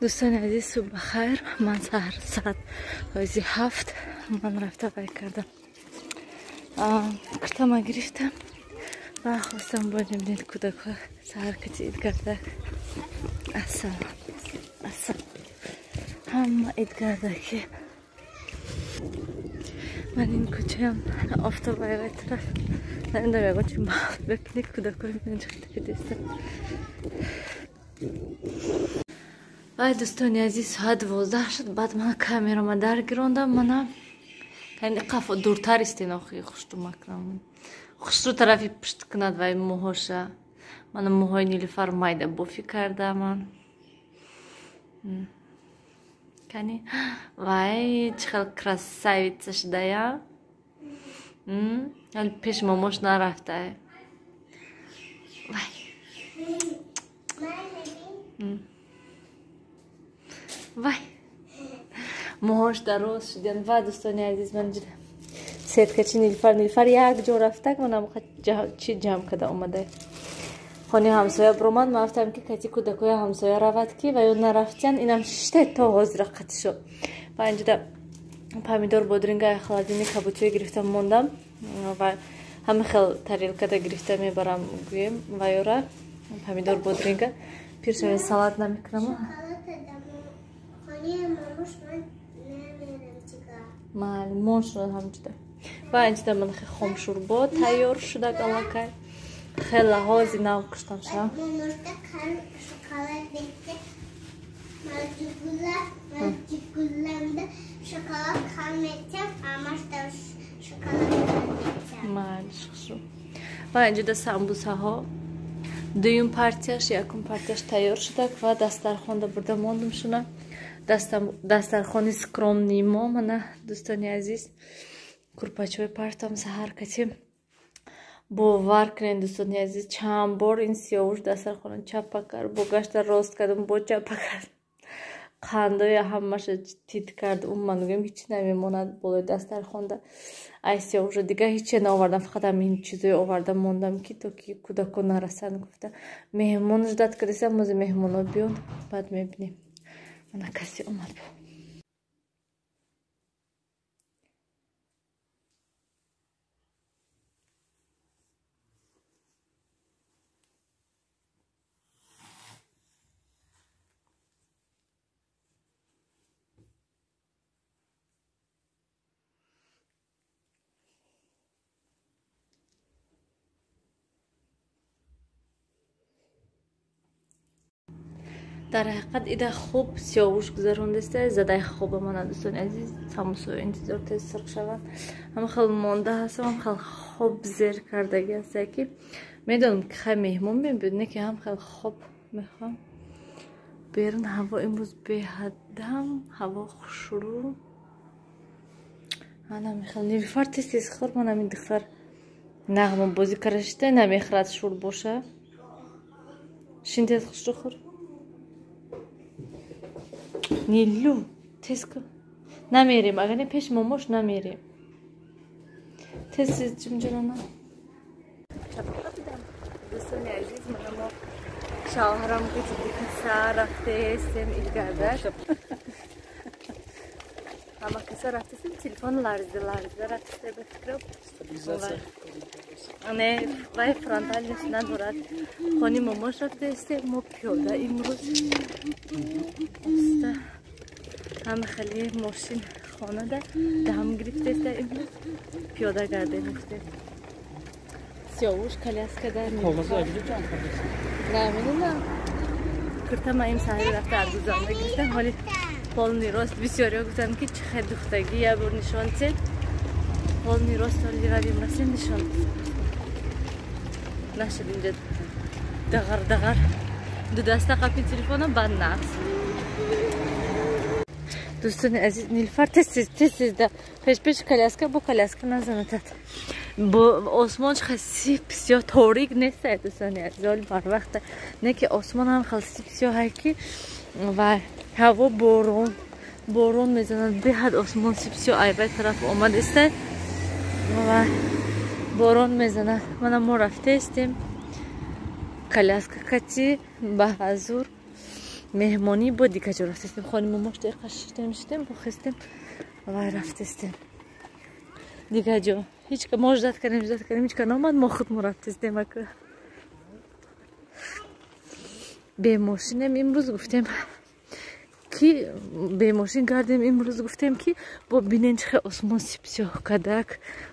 Дӯстони азиз, субҳ бахайр. Ман саҳар соат 7 ман рафта вай кардам. Куртама гирифтам ва хостам бинем кӯдакҳо саҳар кати идгардак. Ассалом. Ассалом. Ҳама идгардаки. Ман ин кӯчаам офтоб айвай тараф. Намедонам ягон чи бикунӣ кӯдакҳои ман ҷихта. Вай дӯстони азиз, соат 12 шуд. Баъд ман камерама даргирондам. Мана қафо дуртар истен охи хушрӯ макунам. Хушрӯ тарафи пушт кунад вай мӯҳоша. Мана мӯҳои Нилуфар майда бофӣ кардаман. Кани вай чӣ хел красавица шудая. Ҳали пеш момош нарафтае. Вай. Вай. Мӯҳош дароз шудян. Ва дӯстони азиз, ман сеткачи Нилуфар. Нилуфар як ҷо рафтак, манам чи ҷамъ карда омада. Хони ҳамсоя биромад, ман гуфтам ки кати кӯдакҳои ҳамсоя равад ки ва ё нарафтиян, инам шиштай то ҳозира қатӣ шуд. Ва инҷода помидор, бодринга, холодильник кабутиё гирифта мондам ва ҳама хел тарелкада гирифта мебарам гӯем ва ёра помидор, бодринга пир шавед салат намекунам. Майли, мон шуд ҳамҷода. Ва инҷода ман хе хомшӯрбо тайёр шудак аллакай. Хеле ҳози нав куштам шудам. Майли, шухшу. Ва инҷода самбусаҳо дуюм партияш, якум партияш тайёр шудак ва дастархонда бурда мондум шуна. Дастархони скромни мо, мана дӯстони азиз, курпачҳои партам саҳар кати. Бовар кунед дӯстони азиз, чанд бор ин сиёвуш дастархона чапа кард, бо гашта рост кардам, бо чапа кард. Қандоя ҳамаша тит кард. Умуман гӯем ҳеҷ намемонад болои дастархонда. Ай сиёвуша дигар ҳече наовардам, фақат ҳамин чизое овардам мондам ки то ки кӯдакон нарасанд гуфта. Меҳмон ждат кардесам, мози меҳмоно биён, баъд мебинем. Мана касе омад бо. Дар ҳақиқат ида хуб сиёвуш гузарондааст, задаи хоба мана дӯстони азиз, самбусаҳо интизор тез сирқ шаванд. Ҳама хел монда ҳастам, ҳам хел хоб зер кардаги ҳаста ки медонам ки хай меҳмон мебуд, не ки ҳам хел хоб мехоҳам. Берун ҳаво имрӯз беҳадам, ҳаво хушрӯ. Ана мехел Нилуфар тез тез хӯр, ман ҳамин духтар нағма бозӣ карда шида намехӯрад шур боша. Шин тез хушрӯ хӯр. Нилу, тез кун. Намерем, агар не пеш момош намерем. Тез тез ҷимҷирона. Дӯстони азиз, мана мо шавҳарам кати каса рафтаестем идгардак. Ҳама каса рафтаестем, телефон ларзида ларзида рафтаест ба фикрам. Не, вай фронтальность надорад. Хони момош рафтаестем, мо пиёда имрӯз. Оста ҳама хеле мошин хонада дам гирифтаеста имрӯз пиёда гардем гуфтем. Сиёвуш коляскада. Намедонам. Куртама им саҳри рафта арбузанда гирифтам, ҳоли полный рост бисёриҳо гуфтанд ки чӣ хел духтагӣ як бор нишон тед. Полный рост ҳоли равим расем нишон нашуд инҷа дағар дағар ду даста қапи телефона баъд нақс. Дӯстони азиз, Нилуфар тез тез тез тез да пеш пеш коляска бо коляска назанатад. Бо осмон чӣ хел сип сиёҳ торик нест дӯстони азиз, ҳоли барвақта не ки осмон ҳам хел сип сиёҳ ки ва ҳаво борон борон мезанад, беҳад осмон сип сиёҳ айвай тараф омадааст ва борон мезанад. Мана мо рафтаестем коляска кати ба ҳазур. Меҳмонӣ бо дига ҷо рафтестем. Хони момош деқа шиштем, бохестем ва рафтестем. Дига ҷо. Ҳеч мо ждать кардем, ҳеч ка наомад, мо худ мо рафтестем ака. Бемошинем имрӯз гуфтем ки бемошин гардем имрӯз гуфтем ки бо бинен чӣ хел осмон сипсиёҳ кадак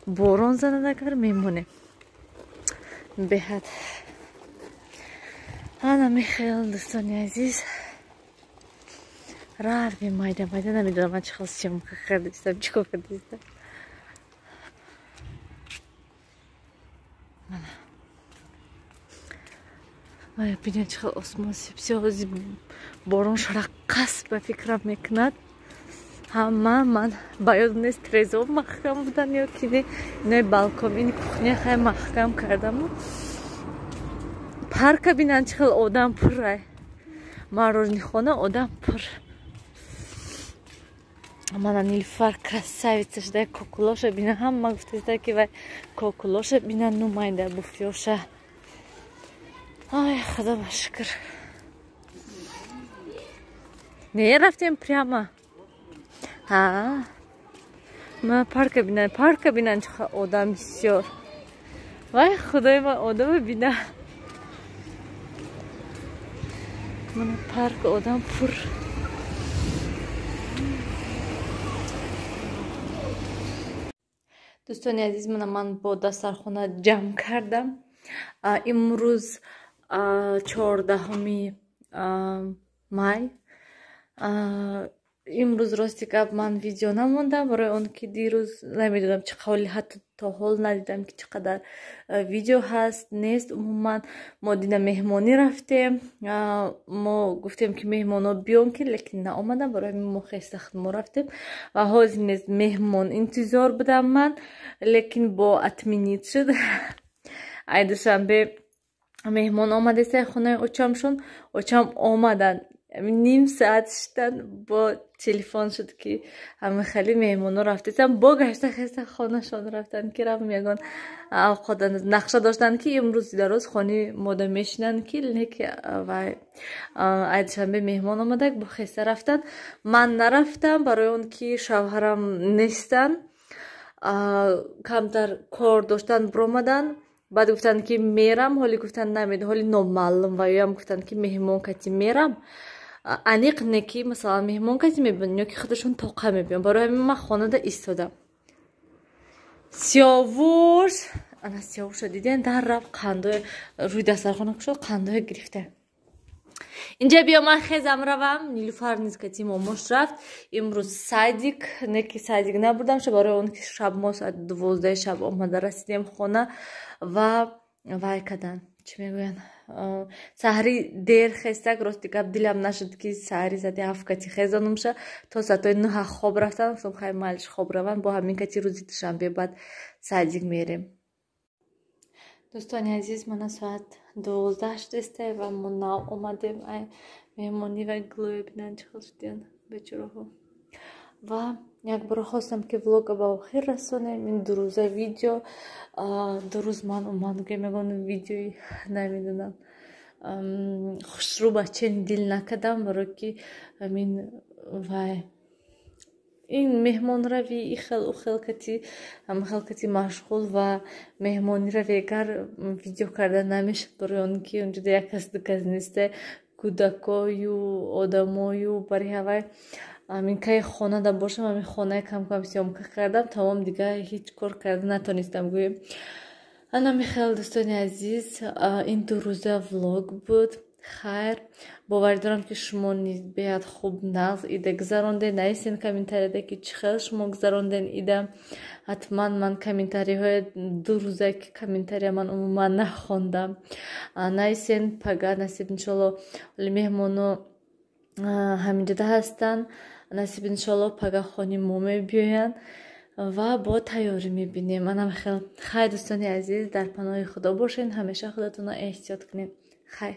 борон занад агар мемонем. Беҳад. Ана михел дӯстони азиз. Равем майда майда намедонам ман чӣ хел съёмка кардистам, чӣ кор кардистам. Мана бинед чӣ хел осмон сипсиёҳ борон шараққас ба фикрам мекунад. Ҳама ман ба ёд нест трезо маҳкам будан ё ки не. Инои балкон ини кухня хай маҳкам кардаму. Парка бинанд чӣ хел одам пурай. Мороженхона одам пур. Мана Нилуфар красавица шуда кокулоша бина ҳама гуфтаиста ки вай кокулоша бина нумайда буфёша. Ай худо ба шукр. Не рафтем прямо. Ҳа. Ма парка бинан чӣ хел одам бисёр. Вай худои ман одама бина. Мана парк одам пур. Дӯстони азиз, мана ман бо дастархона ҷамъ кардам. Имрӯз 14 май. Имрӯз рости гап ман видео намондам барои он ки дирӯз намедонам чӣ қавли ҳатто то ҳол надидам ки чӣ қадар видео ҳаст нест. Умуман мо дина меҳмонӣ рафтем. Мо гуфтем ки меҳмонҳо биён ки лекин наомадам, барои ҳамин мо хеста худ мо рафтем ва ҳозир низ меҳмон интизор будам ман, лекин бо отменить шуд. Ай душанбе меҳмон омадеста хонаи очамшон. Очам омадан ним саат шиштан бо телефон шуд ки ҳама хеле меҳмонҳо рафтесам бо гашта хеста хонашон рафтанд ки рафт ягон авқот нақша доштанд ки имрӯз дароз хони мода мешинанд ки леки вай ай душанбе меҳмон омадак бо хеста рафтанд. Ман нарафтам барои он ки шавҳарам нестанд, камтар кор доштанд биромаданд. Баъд гуфтанд ки мерам, ҳоли гуфтанд намед, ҳоли номаълум ва ёам гуфтанд ки меҳмон кати мерам. Аниқ не ки масалан меҳмон кати мебиён ё ки худашон тоқа мебиён. Барои ҳамин ман хонада истодам. Сиёвуш, ана сиёвуша диден дар рафт қандои рӯи дастархона кушод қандое гирифта. Инҷа биё ман хезам равам. Нилуфар низ кати момош рафт. Имрӯз садик, не ки садик набурдам ша барои он ки шаб мо соати 12 шаб омада расидем хона ва вай кадан. Чӣ мегӯянд? Саҳари дер хестак рости гап дилам нашуд ки саҳари соати 7 кати хезонумша то соатҳои 9 хоб рафтам. Гуфтам хай майлиш хоб равам, бо ҳамин кати рӯзи душанбе баъд садик мерем. Дӯстони азиз, мана соат 12 шудеста ва мо нав омадем ай меҳмонӣ ва гулоя бинанд чӣ хел шудиянд бечораҳо. Ва як бора хостам ки влога ба охир расонем. Ин дурӯза видео, ду рӯз ман умуман гӯям ягон видеои намедонам хушрӯ бачен дил накардам барои ки ҳамин вай ин меҳмонравӣ и хел у хел кати ҳама хел кати машғул ва меҳмониравӣ агар видео карда намешуд барои он ки онҷода як кас ду кас неста, кӯдакою одамою бари ҳавай. Ҳамин кай хонада бошам, ҳамин хонаи кам-кам съёмка кардам, тамом дига ҳеҷ кор карда натонистам гӯем. Ана михел дӯстони азиз, ин ду рӯза влог буд. Хайр, боварӣ дорам ки шумо низ беҳад хуб нағз ида гузарондед. Нависен комментарияда ки чӣ хел шумо гузаронден ида. Ҳатман ман комментариҳои ду рӯза ки комментария ман умуман нахондам. Нависен пага насиб иншолло меҳмоно ҳаминҷода ҳастанд. Насиб иншолло пага хони мо мебиёянд ва бо тайёрӣ мебинем. Анам хел. Хайр дӯстони азиз, дар паноҳи Худо бошед, ҳамеша худатонро эҳтиёт кунед. Хайр.